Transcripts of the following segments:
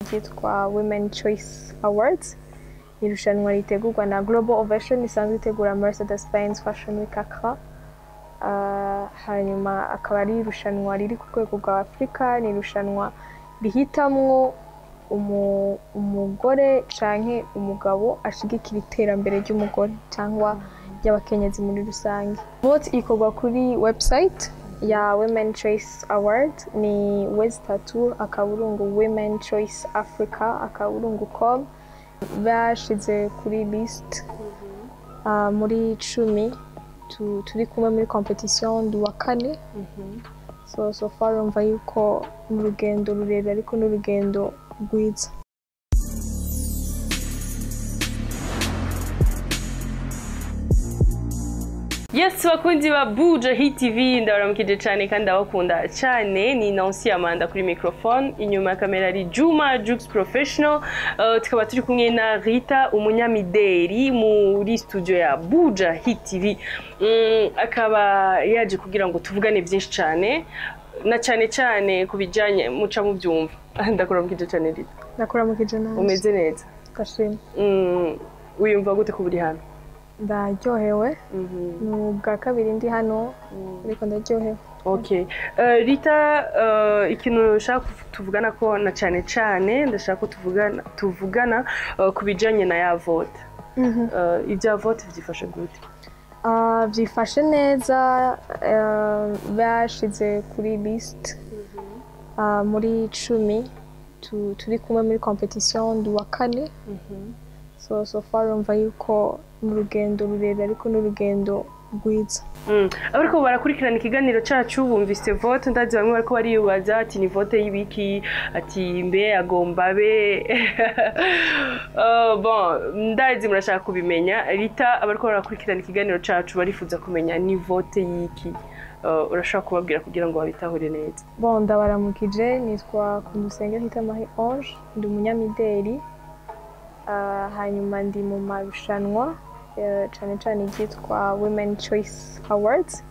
Ryitwa Women Choice Awards, ni irushanwa ritegurwa na Global Ovation isanzwe itegura Mercedes Benz Fashion Week Accra. Hanyuma akaba ari irushanwa riri ku rwego rwa Afurika. Ni irushanwa rihitamwo umugore canke umugabo ashigikira iterambere ry'umugore cyangwa ry'abakenyezi muri rusange. Vote ikorwa kuri website ya Women Choice Award, ni w3.womenchoiceafrica.com. Bashize kuri list muri 10 turi kumwe muri competition, ndi uwa kane. So far urumva yuko ni urugendo rurerure, ariko ni urugendo rwiza. Yes, bakunzi ba Buja Hit TV, ndabaramukije cyane kandi ndabakunda cyane. Ni Nancy Amanda kuri microphone, inyuma ya kamera ari Juma Jux Professional. Tukaba turi kumwe na Rita umunyamideri muri studio ya Buja Hit TV. Akaba yaje kugira ngo tuvugane byinshi cyane, na cyane cyane ku bijyanye muca mubyumva. Ndakuramukije cyane, Rita. Ndakuramukije nanje. Umeze neza? Ndashima. Wiyumva gute kuba uri hano? Ndaryohewe, ni ubwa kabiri ndi hano, ariko ndaryohewe. Okay. Rita, ikintu nshaka tuvugana ko na cyane cyane ndashaka ko tuvugana ku bijanye na ya vote. Ibya vote byifashe gute? Byifashe neza. Bashize kuri list muri 10 turi kumwe muri competition, ndi uwa kane. So far urumva yuko ni urugendo rurerure, ariko ni urugendo rwiza. Abariko barakurikirana ikiganiro cacu bumvise vote, ndazi bamwe bariko bariyubaza ati: "Ni vote y'ibiki?" Ati: "Mbe agomba be?" Bon, ndazi murashaka kubimenya. Rita, abariko barakurikirana ikiganiro cacu barifuza kumenya ni vote y'iki. Urashobora kubabwira kugira ngo babitahure neza? Bon, ndabaramukije. Nitwa Kundusenge Rita Marie Ange, ndi umunyamideli. Hanyuma ndi mu marushanwa, cane cane iryitwa Women Choice Awards.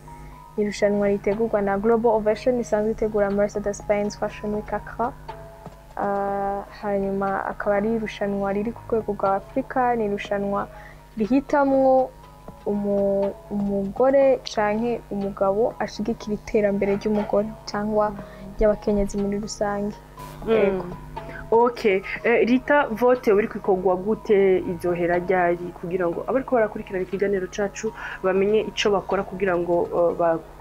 Ni irushanwa ritegurwa na Global Ovation isanzwe itegura Mercedes Benz Fashion Week Accra. Hanyuma akaba ari irushanwa riri ku rwego rwa Afurika. Ni irushanwa rihitamwo umugore canke umugabo ashigikira iterambere ry'umugore cyangwa ry'abakenyezi muri rusange. Yego. Okay. Rita, vote uri kwikorwa gute? Izohera ryari, kugira ngo abariko barakurikirana ikiganiro cacu bamenye ico bakora kugira ngo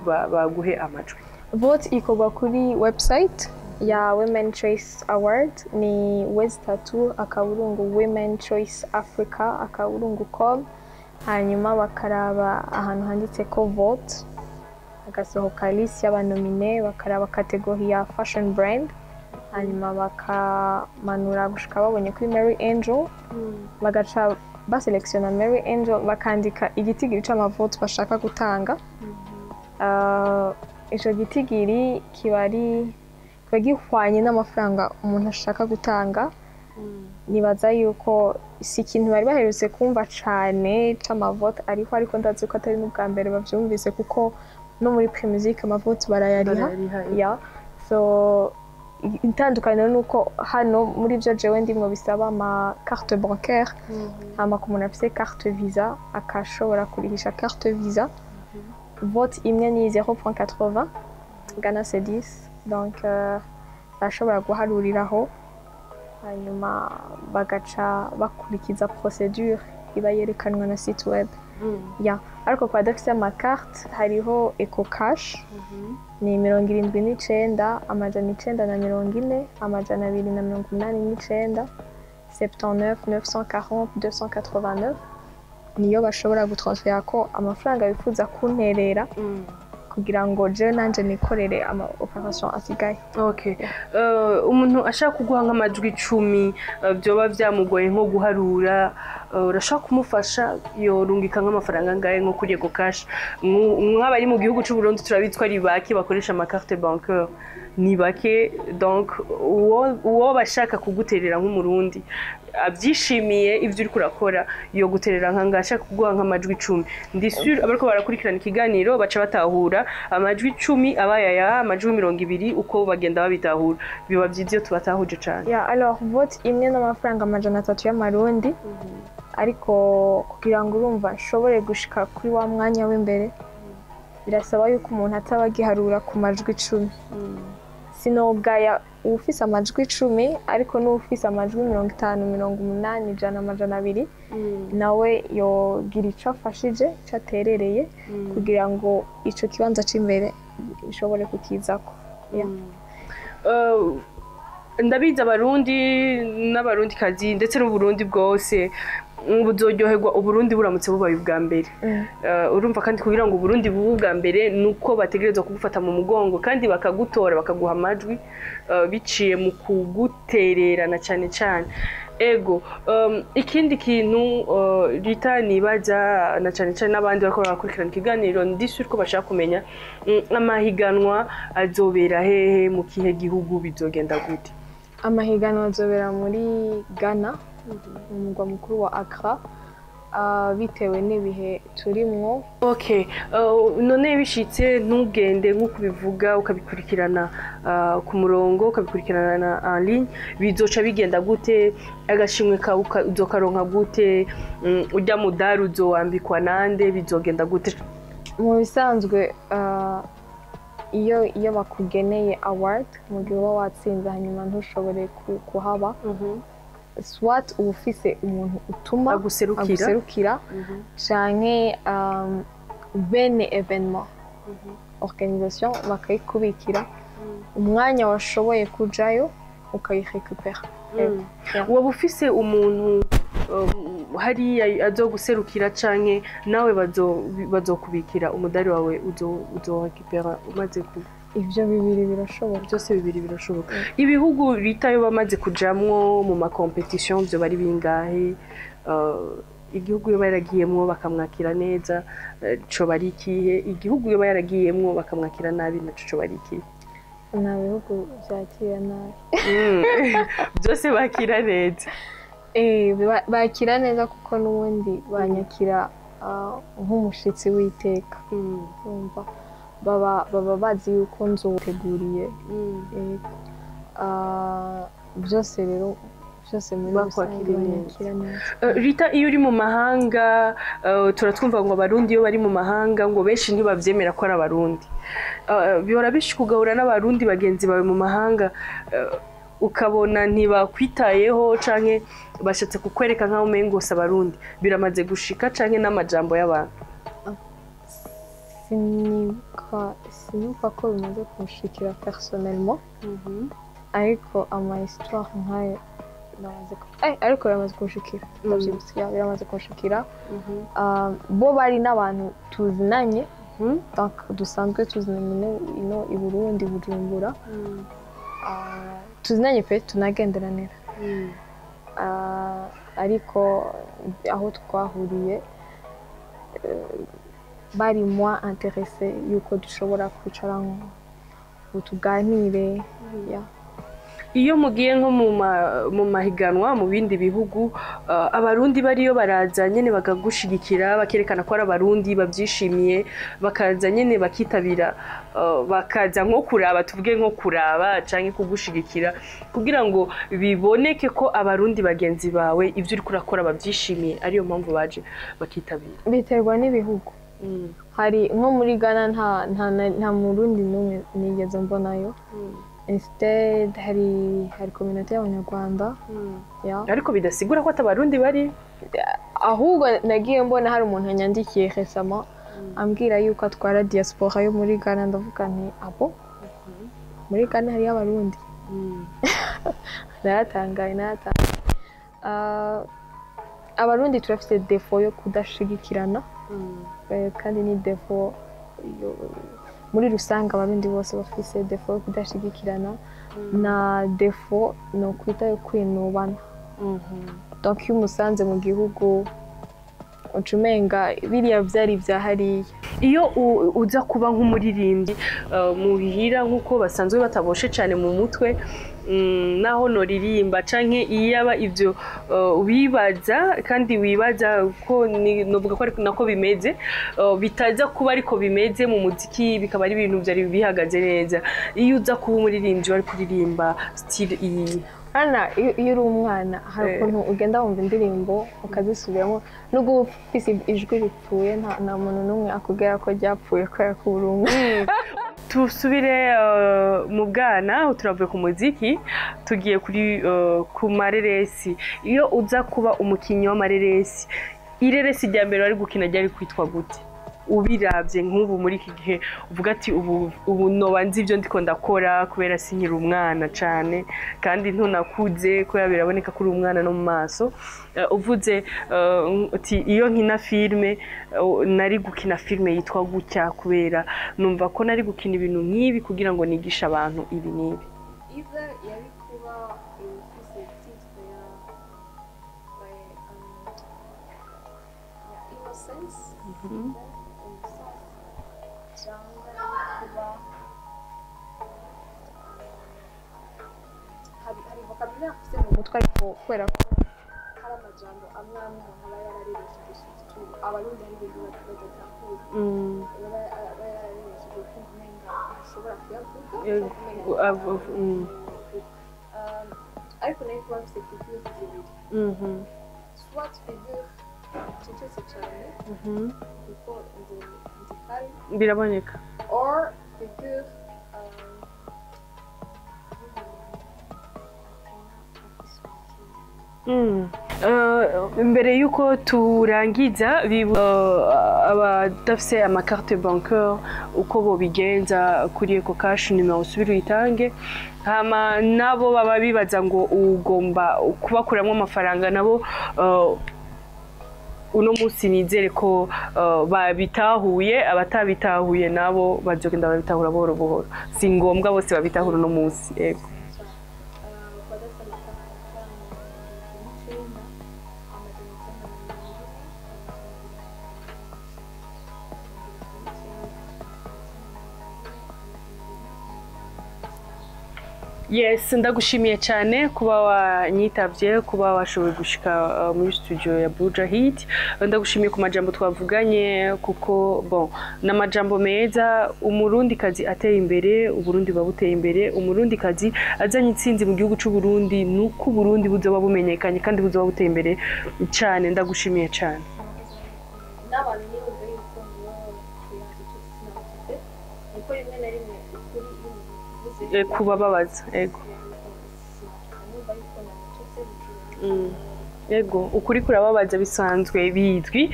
baguhe amajwi? Vote ikorwa kuri website ya Women Choice Award, ni w3.womenchoiceafrica.com. Hanyuma bakaraba ahantu handitse ko vote, hagasohoka list y'aba nominés, bakaraba category ya fashion brand, hanyuma bakamanura gushika babonye kuri Mary Angel, bagaca baselektiona Mary Angel, bakandika igitigiri c'amavote bashaka gutanga. Ico gitigiri kiba gihwanye n'amafaranga umuntu ashaka gutanga. Nibaza yuko si ikintu bari baherutse kumva cane c'amavote, ariko ndazi ko atari n'ubwa mbere bavyumvise, kuko no muri Primusic amavote barayariha. Barayariha. Ya, so itandukaniro ni uko hano muri byo jewe ndimwo bisaba ama carte bancaire, hama ku muntu afise carte Visa akashobora kurihisha carte Visa. Vote imwe ni 0.80 Ghana cedis, donc bashobora guharuriraho, hanyuma bagaca bakurikiza procédure iba yerekanwa na site web ya. Ariko ku badafise amakarte hariho Ecocash, ni 79 940 289, 79 940 289, niyo bashobora gutransfera ko amafaranga bifuza kunterera kugira ngo jewe nanje nikorere ama opération asigaye. Okay. Umuntu ashaka kuguha nk'amajwi 10, vyoba vyamugoye nko guharura, urashaka kumufasha, yorungika nk'amafaranga angahe nko kuri Ecocash? Nk'abari mu gihugu c'u Burundi turabizi ko ari bake bakoresha ama carte bancaire. Ni bake. Donc uwo bashaka kuguterera nk'Umurundi abyishimiye ibyo uri kurakora, yo guterera nka ashaka kuguha nk'amajwi 10, ndi sûr abariko barakurikirana ikiganiro baca batahura amajwi 10 abaye aya, amajwi 20, uko bagenda babitahura. Biba byiza iyo tubatahuje cane. Ya, alors vote imwe n'amafaranga 300 y'Amarundi, ariko kugira ngo urumva nshobore gushika kuri wa mwanya w'imbere, birasaba yuko umuntu ataba agiharura ku majwi 10. Sinogaya uwufise amajwi 10, ariko n'uwufise amajwi 50, 80, 100, 200, nawe yogira ico afashije, ico aterereye, kugira ngo ico kibanza c'imbere ishobore kukizako. Yeah. Ndabizi Abarundi n'Abarundikazi ndetse n'Uburundi bwose buzoryoherwa Uburundi buramutse bubaye ubwa mbere. Urumva kandi kugira ngo Uburundi bube ubwa mbere nuko bategerezwa kugufata mu mugongo kandi bakagutora, bakaguha amajwi biciye mu kugutererana cyane cyane. Ego, ikindi kintu Rita nibaza, na cyane cyane n'abandi bariko barakurikirana ikiganiro, ndi sûr ko bashaka kumenya, amahiganwa azobera hehe, mu kihe gihugu, bizogenda gute? Amahiganwa azobera muri Ghana, mu mugwa mukuru wa Accra. Bitewe n'ibihe turimwo. Okay, none bishitse ntugende nk'uko ubivuga, ukabikurikirana ku murongo, ukabikurikirana en ligne, bizoca bigenda gute? Agashimwe kawe uzokaronka gute? Urya mudari uzowambikwa nande? Bizogenda gute? Mu bisanzwe, iyo bakugeneye award mu gihe uba watsinze, hanyuma ntushobore kuhaba, soit uba ufise umuntu utuma aguserukira, aguserukira, canke bene événement organisation bakayikubikira, umwanya washoboye kujayo ukayirekupera. Yego. Yeah. Waba ufise umuntu hariya azoguserukira, canke nawe bazokubikira umudari wawe, uzorekupera umaze ku Ivyo bibiri birashoboka. Byose bibiri birashoboka. Ibihugu bitayo bamaze kujamwo mu ma compétitions byo bari bingahe? Igihugu yoba yaragiyemwo bakamwakira neza, co bari ikihe? Igihugu yoba yaragiyemwo bakamwakira nabi, naco co bari ikihe? Nta bihugu vyakira nabi. Byose bakira neza. Bakira neza, kuko n'ubundi banyakira nk'umushitsi w'iteka. Urumva baba bazi yuko nzoteguriye. Yego. Byose rero, byose muri rusange Bakwakiriye neza. banyakira neza. Rita, iyo uri mu mahanga, turatwumva ngo Abarundi iyo bari mu mahanga ngo benshi ntibavyemera ko ari Abarundi. Bihora bishika ugahura n'Abarundi bagenzi bawe mu mahanga, ukabona ntibakwitayeho canke bashatse kukwereka nk'aho umengo si Abarundi? Biramaze gushika canke n'amajambo y'abantu? Sinibuka ko bimaze kunshikira personnellement, ariko ama histoire nkayo ariko biramaze kunshikira, ndavyibutse. Ya, biramaze kunshikira. Bo bari n'abantu tuzinanye, donc dusanzwe tuzinanye ino i Burundi, Bujumbura. Tuzinanye pe, tunagenderanira. Ariko aho twahuriye, bari moins intéressé yuko dushobora kwicara ngo tuganire, ya. Iyo mugiye nko mu mahiganwa mu bindi bihugu, Abarundi bariyo baraza nyene bakagushigikira, bakerekana ko ari Abarundi bavyishimiye, bakaza nyene bakitabira, bakaza nko kuraba, tuvuge nko kuraba canke kugushigikira, kugira ngo biboneke ko Abarundi bagenzi bawe ivyo uriko urakora bavyishimiye, ariyo mpamvu baje bakitabira? Biterwa n'ibihugu. Hari nko muri Ghana, nta Murundi n'umwe nigeze mbonayo. Instead hari communauté y'Abanyarwanda, ya. Ariko bidasigura ko atabarundi bari. Ahubwo nagiye mbona hari umuntu yanyandikiye récemment ambwira yuko atwara diaspora yo muri Ghana. Ndavuga nti: "Abo muri Ghana hariyo Abarundi?" Naratangaye, naratangaye. Abarundi turafite défaut yo kudashigikirana. Kandi ni défaut muri rusange, Abarundi bose bafise défaut yo kudashigikirana na défaut no kwita yo kwinubana. Donc iyo umusanze mu gihugu Ucumenga biriya vyari vya hariya. Iyo uza kuba nk'umuririmbyi muhira, nk'uko basanzwe bataboshe cyane mu mutwe, naho noririmba canke iyaba ivyo wibaza, kandi wibaza ko novuga ko ariko nako bimeze, bitaza kuba ariko bimeze mu muziki, bikaba ari ibintu vyari bihagaze neza. Iyo uza kuba umuririmbyi, wari kuririmba style iyi? Hana iyo uri umwana hari ukuntu ugenda wumva indirimbo ukazisubiramo, nubwo uba ufise ijwi ripfuye, nta muntu n'umwe akubwira ko ryapfuye kubera ko uri umwana. Tusubire mu bwana, aho turavuye ku muziki tugiye kuri ku mareresi. Iyo uza kuba umukinnyi w'amareresi, ireresi rya mbere wari gukina ryari kwitwa gute? Ubirabye nk'ubu muri iki gihe, uvuga ati ubu noba nzi ibyo ndiko ndakora, kubera sinkiri umwana cane kandi ntunakuze, kubera biraboneka ko uri umwana no mu maso. Uvuze uti iyo nkina filme, nari gukina filme yitwa gutya, kubera numva ko nari gukina ibintu nk'ibi kugira ngo nigishe abantu ibi n'ibi. Either yari kuba ifise titre ya Innocence, Innocence, cyangwa yari kuba hari vocabulaire mfise mu mutwe, ariko kubera ko hari amajambo amwe amwe umuntu aba yarareresheje, surtout Abarundi, hari ibintu badatahura, aba yarareresheje kumva umenga ntashobora kuyavuga cyangwa umenga ariko nari kuba mfise figure zibiri: soit figure icecetse cyane, kuko ndi calme, Biraboneka. or figure y'umuntu atena afise umutima. Mbere yuko turangiza, abadafise amacarte bancaire uko bobigenza kuri Ecocash, nimero usubire uyitange, hama nabo baba bibaza ngo ugomba kubakuramwo amafaranga nabo, uno munsi nizere ko babitahuye. Abatabitahuye nabo bazogenda babitahura buhoro buhoro, si ngombwa bose babitahura uno munsi. Yego. Badafite amafaranga, 99,940,249. Yes, ndagushimiye cyane kuba wanyitavye, kuba washoboye gushika muri studio ya Buja Hit. Ndagushimiye ku majambo twavuganye, kuko bon, n'amajambo meza. Umurundikazi ateye imbere, Uburundi buba buteye imbere. Umurundikazi azanye intsinzi mu gihugu c'u Burundi, nuko Uburundi buzoba bumenyekanye kandi buzoba buteye imbere cyane. Ndagushimiye cyane. N'abantu ntibumve yuko ngo tuyazi, niko rimwe na rimwe ukuri iyo umuntu uvuze Kubababaza, ego. Numva yuko namututse. Ego, ukuri kurababaza, bisanzwe bizwi.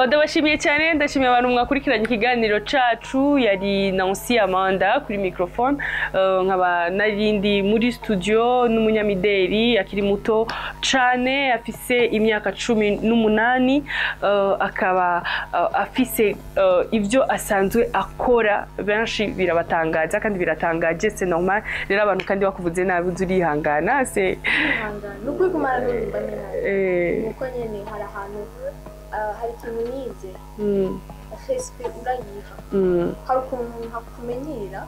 Ndabashimiye cyane, ndashimiye abantu mwakurikiranye ikiganiro cacu. Yari Nancy Amanda kuri microphone, nkaba narindi muri studio n'umunyamideli akiri muto cane, afise imyaka 18, akaba afise ivyo asanzwe akora. Benshi birabatangaza kandi biratangaje, c'est normal. Rero abantu kandi bakuvuze nabi uzi urihangana, c'est Ni ukuri kumara n'urimba nihari, nuko nyene hari ahantu hari ikintu nize: respect urayiha. Hari ukuntu umuntu akumenyera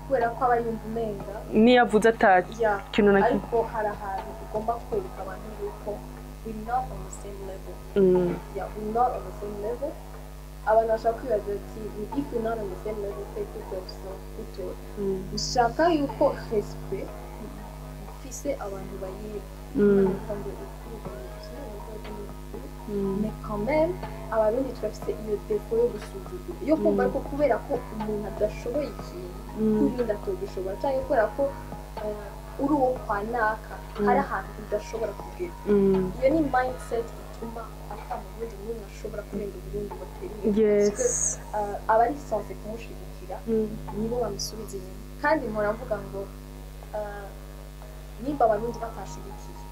kubera ko aba yumva umenga niyo avuze ata ya kintu na kimwe. Ariko hari ahantu ugomba kwereka abantu yuko we not on the same level. Yeah, we not on the same level. Abantu bashobora kwibaza ati if we not on the same level, twe kutosa. Nshaka yuko respect mfise abantu bayiha. Ngo ukuri ukuri, mais quand même Abarundi turafise iyo défaut yo gusuzugura, yo kumva ko kubera ko umuntu adashoboye ikintu, n'ibindi atogishobora, cyangwa kubera ko uri uwo kwa naka hari ahantu udashobora kugera. Iyo ni mindset ituma ata murundi n'umwe ashobora kurenga Uburundi ngo atere imbere. Parce que, abari censé kumushigikira nibo bamusubiza inyuma. Kandi mpora mvuga ngo nimba Abarundi batashigikiye,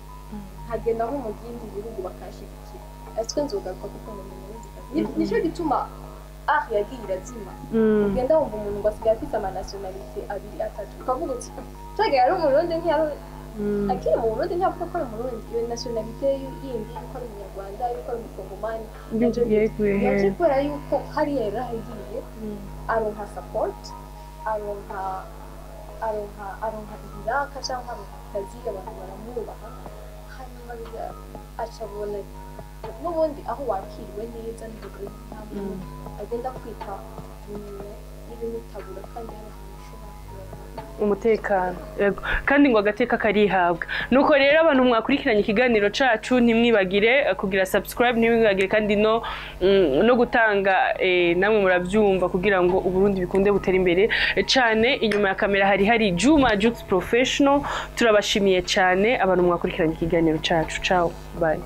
nkagenda nko mu bindi bihugu bakanshigikira, ese nzogaruka kuko ngo ndi Umurundikazi? Nico gituma art yagiye irazima. Ugenda wumva umuntu ngo asigaye afite amanationalité abiri, atatu, ukavuga uti caga yari Umurundi ntiyari. Akiri mu Burundi ntiyavuga ko ari Umurundi. Iyo nationalité yindi, yuko ari Umunyarwanda, yuko ari Umukongomani, yaje kubera yuko hariya yarahagiye, aronka support, aronka ibiraka cyangwa aronka akazi, abantu baramwubaha. Hanyuma acabona n'ubundi aho wakiriwe neza nta muntu agenda kwita n'ibimutabura, kandi hari ahantu ushobora kuronka umutekano. Yego. Kandi ngo agateka karihabwa. Nuko rero, abantu mwakurikiranye ikiganiro cacu, ntimwibagire kugira subscribe, ntimwibagire kandi no gutanga, namwe murabyumva, kugira ngo Uburundi bikunde butere imbere cane. Inyuma ya kamera hari Juma Jux Professional. Turabashimiye cyane abantu mwakurikiranye ikiganiro cacu. Ciao, bye.